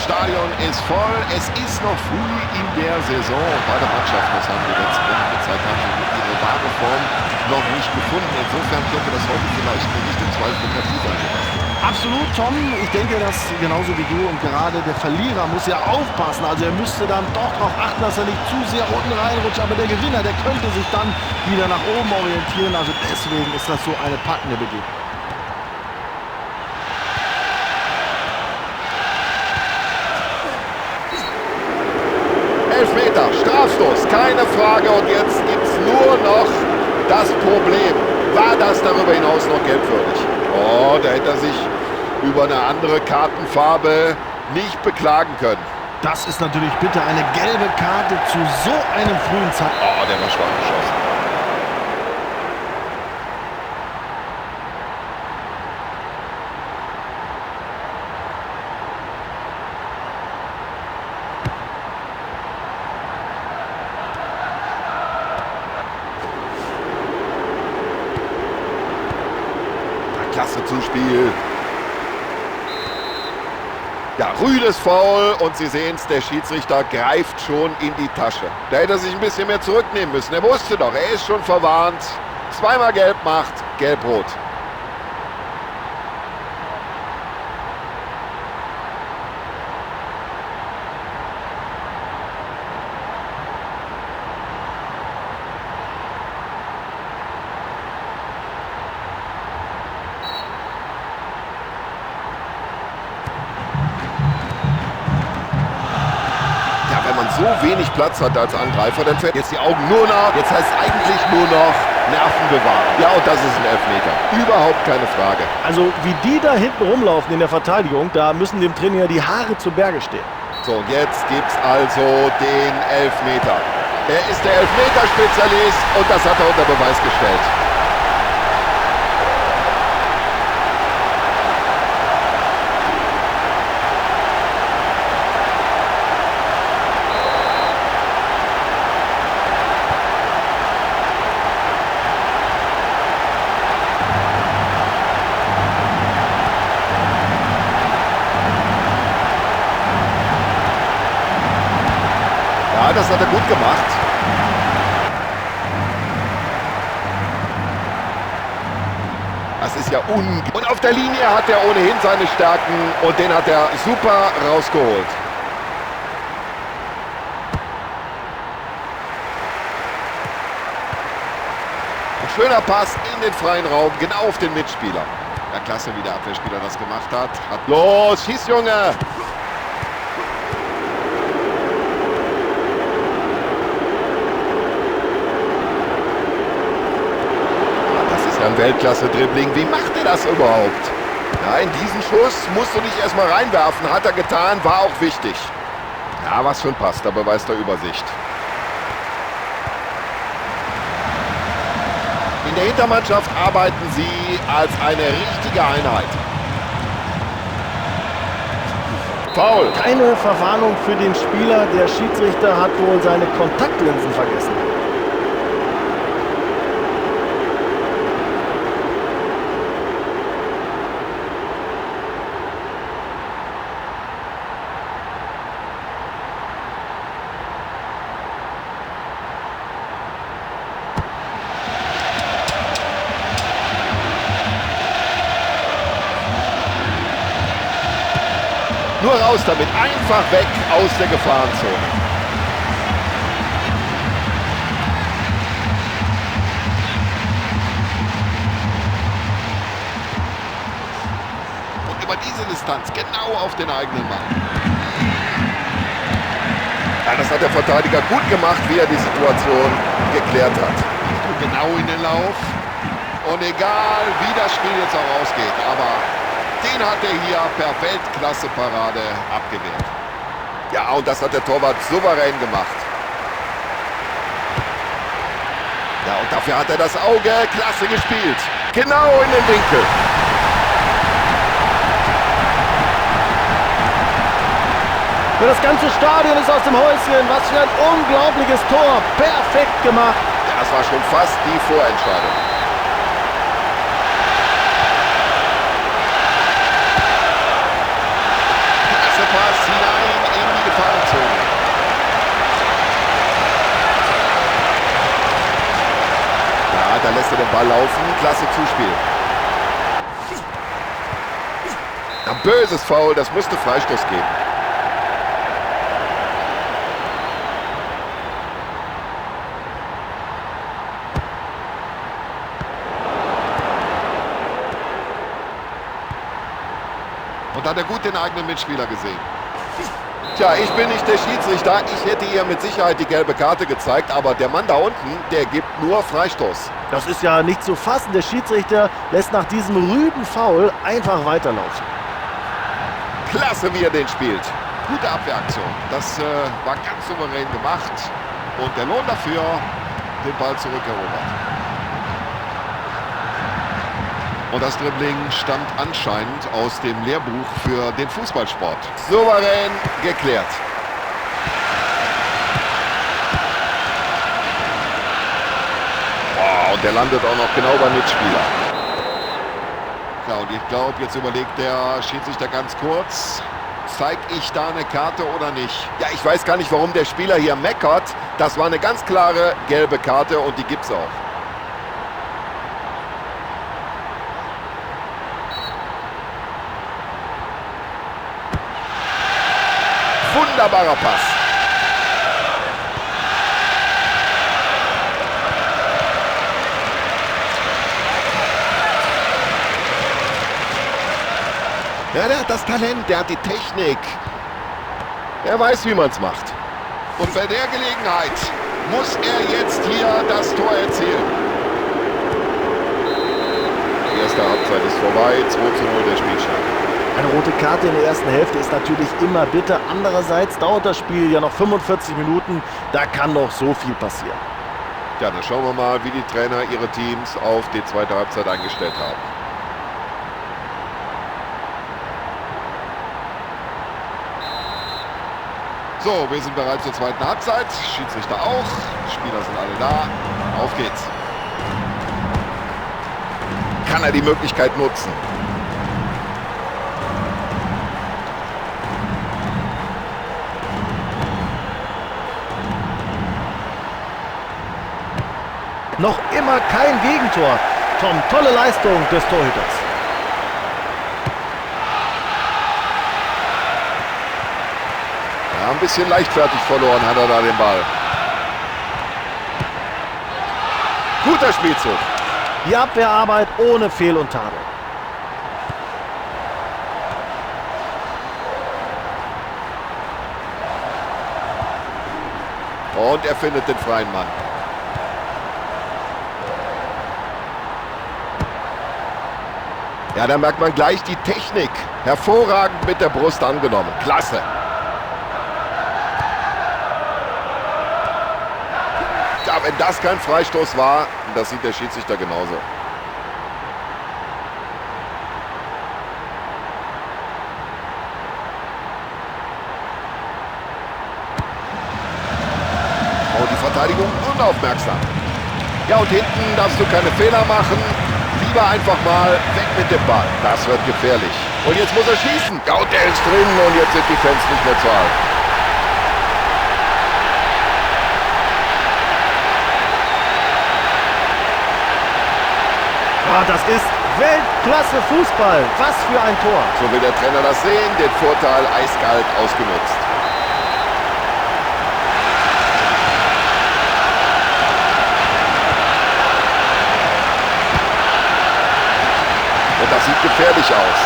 Stadion ist voll. Es ist noch früh in der Saison. Und beide Mannschaften, das haben die letzten Wochen gezeigt, haben ihre wahre Form noch nicht gefunden. Insofern könnte das heute vielleicht eine richtungsweisende Partie sein, Sebastian. Absolut, Tom. Ich denke, dass genauso wie du und gerade der Verlierer muss ja aufpassen. Also er müsste dann doch darauf achten, dass er nicht zu sehr unten reinrutscht. Aber der Gewinner, der könnte sich dann wieder nach oben orientieren. Also deswegen ist das so eine packende Begegnung. Elfmeter, Strafstoß, keine Frage. Und jetzt gibt es nur noch das Problem. War das darüber hinaus noch gelbwürdig? Oh, da hätte er sich über eine andere Kartenfarbe nicht beklagen können. Das ist natürlich bitter, eine gelbe Karte zu so einem frühen Zeitpunkt. Oh, der war schwach geschossen. Klasse Zuspiel. Ja, rüdes Foul und Sie sehen es, der Schiedsrichter greift schon in die Tasche. Da hätte er sich ein bisschen mehr zurücknehmen müssen. Er wusste doch, er ist schon verwarnt. Zweimal gelb macht, gelb-rot. So wenig Platz hat als Angreifer, dann fällt jetzt die Augen nur noch, jetzt heißt es eigentlich nur noch Nerven bewahren. Ja, und das ist ein Elfmeter. Überhaupt keine Frage. Also wie die da hinten rumlaufen in der Verteidigung, da müssen dem Trainer die Haare zu Berge stehen. So, und jetzt gibt es also den Elfmeter. Er ist der Elfmeterspezialist und das hat er unter Beweis gestellt. Ja, das hat er gut gemacht. Das ist ja Und auf der Linie hat er ohnehin seine Stärken und den hat er super rausgeholt. Ein schöner Pass in den freien Raum, genau auf den Mitspieler. Ja, klasse, wie der Abwehrspieler das gemacht hat. Los, schieß, Junge! Ein Weltklasse-Dribbling. Wie macht er das überhaupt? Ja, in diesen Schuss musst du dich erstmal reinwerfen. Hat er getan, war auch wichtig. Ja, was für ein Pass, da beweist er Übersicht. In der Hintermannschaft arbeiten sie als eine richtige Einheit. Foul. Keine Verwarnung für den Spieler. Der Schiedsrichter hat wohl seine Kontaktlinsen vergessen. Nur raus damit, einfach weg aus der Gefahrenzone. Und über diese Distanz genau auf den eigenen Mann. Ja, das hat der Verteidiger gut gemacht, wie er die Situation geklärt hat. Genau in den Lauf. Und egal, wie das Spiel jetzt auch ausgeht, aber den hat er hier per Weltklasse-Parade abgewehrt. Ja, und das hat der Torwart souverän gemacht. Ja, und dafür hat er das Auge. Klasse gespielt. Genau in den Winkel. Ja, das ganze Stadion ist aus dem Häuschen. Was für ein unglaubliches Tor. Perfekt gemacht. Ja, das war schon fast die Vorentscheidung. Klasse Pass hinein Ball laufen. Klasse Zuspiel. Ein böses Foul, das müsste Freistoß geben. Und hat er gut den eigenen Mitspieler gesehen. Tja, ich bin nicht der Schiedsrichter. Ich hätte ihr mit Sicherheit die gelbe Karte gezeigt, aber der Mann da unten, der gibt nur Freistoß. Das ist ja nicht zu fassen. Der Schiedsrichter lässt nach diesem rüden Foul einfach weiterlaufen. Klasse, wie er den spielt. Gute Abwehraktion. Das war ganz souverän gemacht. Und der Lohn dafür, den Ball zurückerobert. Und das Dribbling stammt anscheinend aus dem Lehrbuch für den Fußballsport. Souverän geklärt. Oh, und der landet auch noch genau beim Mitspieler. Ja, und ich glaube, jetzt überlegt der Schiedsrichter ganz kurz, zeige ich da eine Karte oder nicht? Ja, ich weiß gar nicht, warum der Spieler hier meckert. Das war eine ganz klare gelbe Karte und die gibt's auch. Wunderbarer Pass. Ja, der hat das Talent, der hat die Technik. Er weiß, wie man es macht. Und bei der Gelegenheit muss er jetzt hier das Tor erzielen. Die erste Halbzeit ist vorbei, 2:0 der Spielstand. Eine rote Karte in der ersten Hälfte ist natürlich immer bitter. Andererseits dauert das Spiel ja noch 45 Minuten. Da kann noch so viel passieren. Ja, dann schauen wir mal, wie die Trainer ihre Teams auf die zweite Halbzeit eingestellt haben. So, wir sind bereit zur zweiten Halbzeit. Schiedsrichter auch. Spieler sind alle da. Auf geht's. Kann er die Möglichkeit nutzen? Noch immer kein Gegentor. Tom, tolle Leistung des Torhüters. Ja, ein bisschen leichtfertig verloren hat er da den Ball. Guter Spielzug. Die Abwehrarbeit ohne Fehl und Tadel. Und er findet den freien Mann. Ja, da merkt man gleich die Technik. Hervorragend mit der Brust angenommen. Klasse. Ja, wenn das kein Freistoß war, das sieht der Schiedsrichter genauso. Oh, die Verteidigung unaufmerksam. Ja, und hinten darfst du keine Fehler machen. Lieber einfach mal weg mit dem Ball. Das wird gefährlich. Und jetzt muss er schießen. Ja, und der ist drin. Und jetzt sind die Fans nicht mehr zu halten. Ah, das ist Weltklasse Fußball. Was für ein Tor. So will der Trainer das sehen. Den Vorteil eiskalt ausgenutzt. Und das sieht gefährlich aus.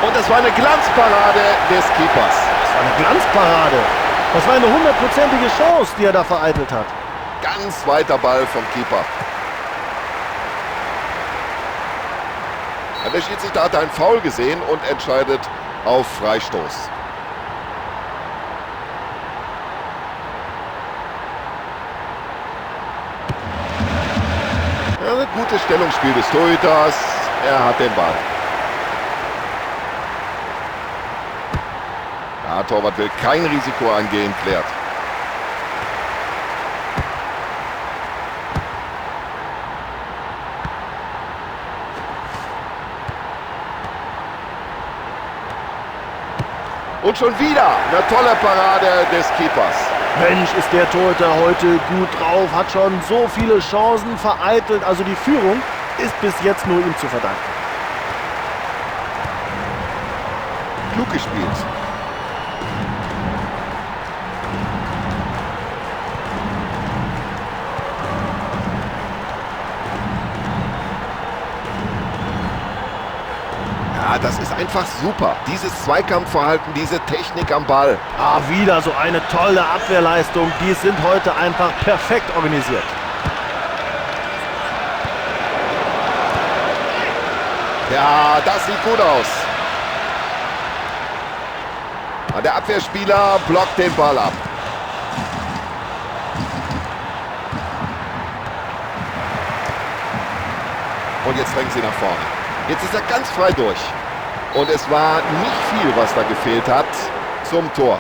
Und das war eine Glanzparade des Keepers. Das war eine Glanzparade. Das war eine hundertprozentige Chance, die er da vereitelt hat. Ganz weiter Ball vom Keeper. Der Schiedsrichter hat einen Foul gesehen und entscheidet auf Freistoß. Ja, gutes Stellungsspiel des Torhüters. Er hat den Ball. Ja, Torwart will kein Risiko eingehen, klärt. Und schon wieder eine tolle Parade des Keepers. Mensch, ist der Torhüter heute gut drauf, hat schon so viele Chancen vereitelt. Also die Führung ist bis jetzt nur ihm zu verdanken. Klug gespielt. Ja, das ist einfach super. Dieses Zweikampfverhalten, diese Technik am Ball. Ah, wieder so eine tolle Abwehrleistung. Die sind heute einfach perfekt organisiert. Ja, das sieht gut aus. Der Abwehrspieler blockt den Ball ab. Und jetzt drängen sie nach vorne. Jetzt ist er ganz frei durch. Und es war nicht viel, was da gefehlt hat zum Tor.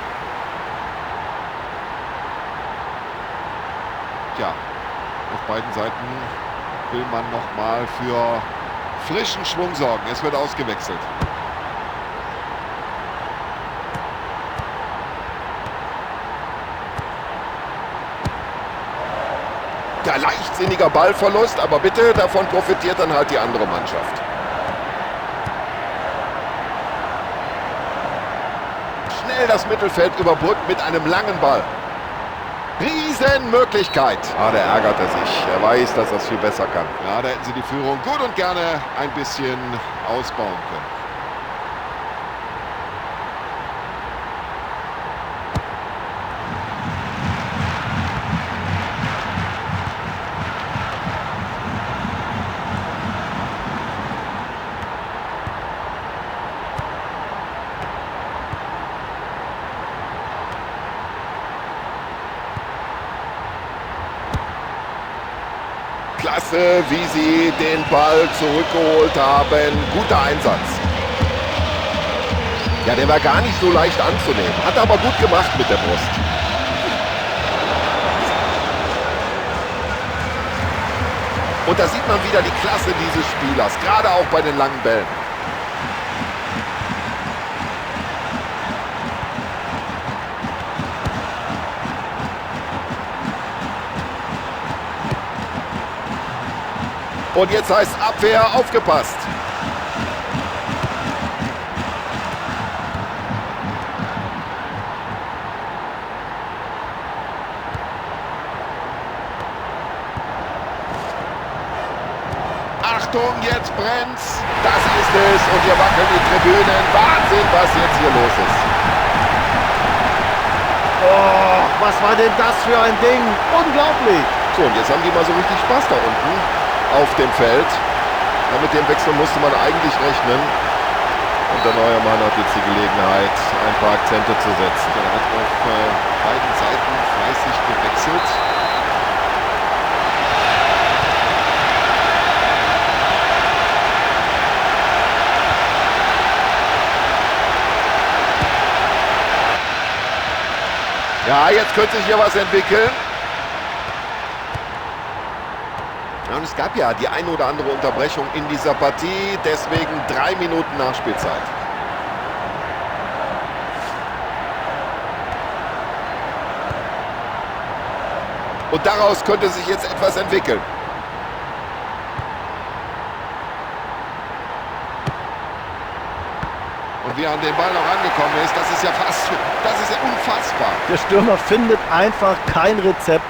Tja, auf beiden Seiten will man nochmal für frischen Schwung sorgen. Es wird ausgewechselt. Ja, leichtsinniger Ballverlust, aber bitte, davon profitiert dann halt die andere Mannschaft. Schnell das Mittelfeld überbrückt mit einem langen Ball. Riesenmöglichkeit. Ah, da ärgert er sich. Er weiß, dass er es viel besser kann. Ja, da hätten sie die Führung gut und gerne ein bisschen ausbauen können. Klasse, wie sie den Ball zurückgeholt haben. Guter Einsatz. Ja, der war gar nicht so leicht anzunehmen. Hat aber gut gemacht mit der Brust. Und da sieht man wieder die Klasse dieses Spielers. Gerade auch bei den langen Bällen. Und jetzt heißt Abwehr, aufgepasst. Achtung, jetzt brennt's. Das ist es. Und hier wackeln die Tribünen. Wahnsinn, was jetzt hier los ist. Oh, was war denn das für ein Ding? Unglaublich. So, und jetzt haben die mal so richtig Spaß da unten auf dem Feld. Ja, mit dem Wechsel musste man eigentlich rechnen. Und der neue Mann hat jetzt die Gelegenheit, ein paar Akzente zu setzen. Ja, da wird auf beiden Seiten fleißig gewechselt. Ja, jetzt könnte sich hier was entwickeln. Ja, und es gab ja die eine oder andere Unterbrechung in dieser Partie, deswegen 3 Minuten Nachspielzeit. Und daraus könnte sich jetzt etwas entwickeln. Und wie er an den Ball noch angekommen ist, das ist ja fast, das ist ja unfassbar. Der Stürmer findet einfach kein Rezept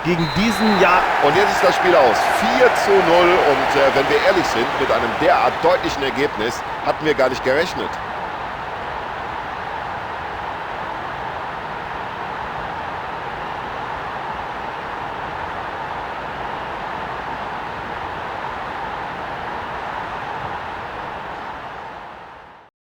gegen diesen, ja. Und jetzt ist das Spiel aus. 4:0. Und wenn wir ehrlich sind, mit einem derart deutlichen Ergebnis hatten wir gar nicht gerechnet.